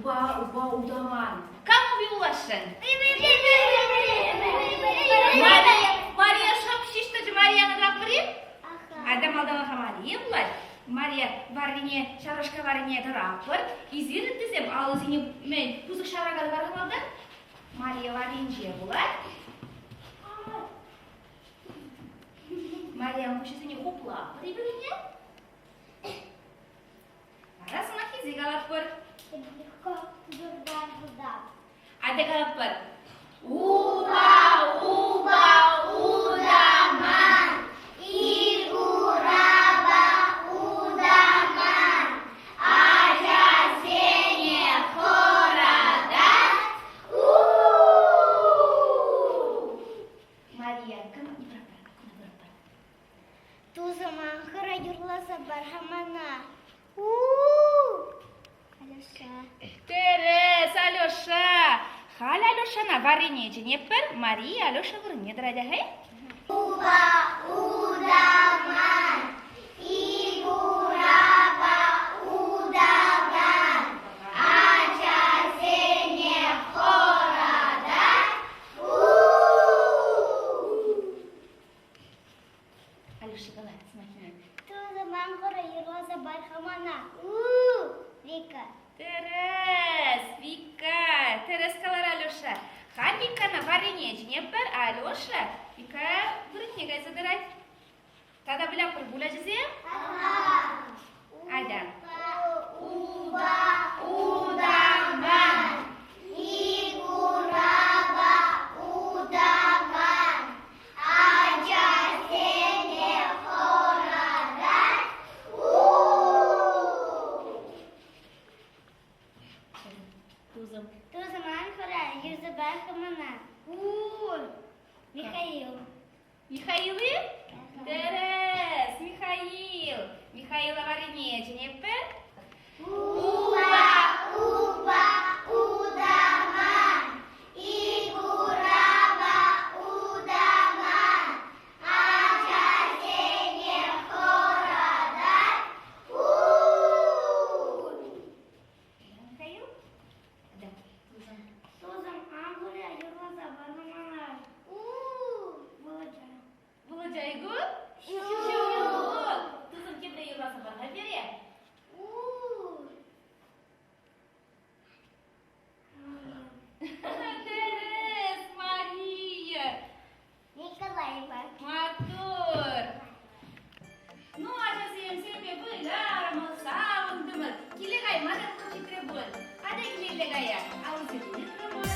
Упа, упа утаман. Кам упи пуласшӑн? Мария, Мария шӑп ҫеҫ тӑчӗ. Марияна тӑратпӑр-и? Атя малтанлӑха Мария пулать. Мария варрине, ҫаврашка варрине тӑратпӑр. Эсир ыттисем алӑсене мӗн, пысӑк ҫаврака тӑвар малтан? Мария варринче пулать. Мария куҫӗсене хуплатпӑр эпир Вара сӑмаххисем калатпӑр. Атя калатпӑр. Упа, упа, утаман, ик урапа утаман, ачасене хӑратать. У-у-у! Мария, кам патне пыратпӑр? Тусӑм ан хӑра юрласа пар-ха мана. У-у-у! Алеша. Тӗрӗс, Алеша! Халь Алешӑна варрине чӗнетпӗр, Мария Алеша вырӑнне тӑрать-ха. Упа утаман, ик урапа утакан, ачасене хӑратать. У-у-у! Алеша калать сӑмахне. Тусӑм ан хӑра юрласа пар-ха мана. У-у-у! Вика. Тӗрӗс, Вика. Тӗрӗс калар, Алеша. Халь Викӑна варрине чӗнетпӗр, Алеша Вика вырӑнне кайса тӑрать. Тата вылятпӑр пуль ачасем? Атя. Упа, утаман, ик урапа утакан, ачасене хӑратать. У-у-у! Тусӑм. Тусӑм ан хӑра, юсӑпа хӑмана. У-у-у! Михаил. Михаил-и? Тӗрӗс, Михаил. Михаила варрине чӗнетпӗр. Упа, упа, утаман, ик урапа утаман, ачасене хӑратать. У-у-у! Михаил? Да. Тусӑм, ан хӑра, юрласа пар-ха мана. У-у-у! Володя. Володя ку? Ҫук. Тусӑм тепре юрласа пар-ха пире. У-у-у! Тӗрӗс, Мария. Николаева. Маттур. Ну, ачасем, сирӗнпе вылярӑмӑр, савӑнтӑмӑр. Киле кайма та вӑхӑт ҫитрӗ пуль. Атя килелле кая. Алӑсене тытрӑмӑр.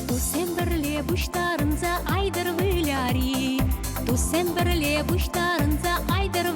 Туссем пӗрле пуҫтарӑнса айтӑр выляр-и. Туссем пӗрле пуҫтарӑнса айтӑр.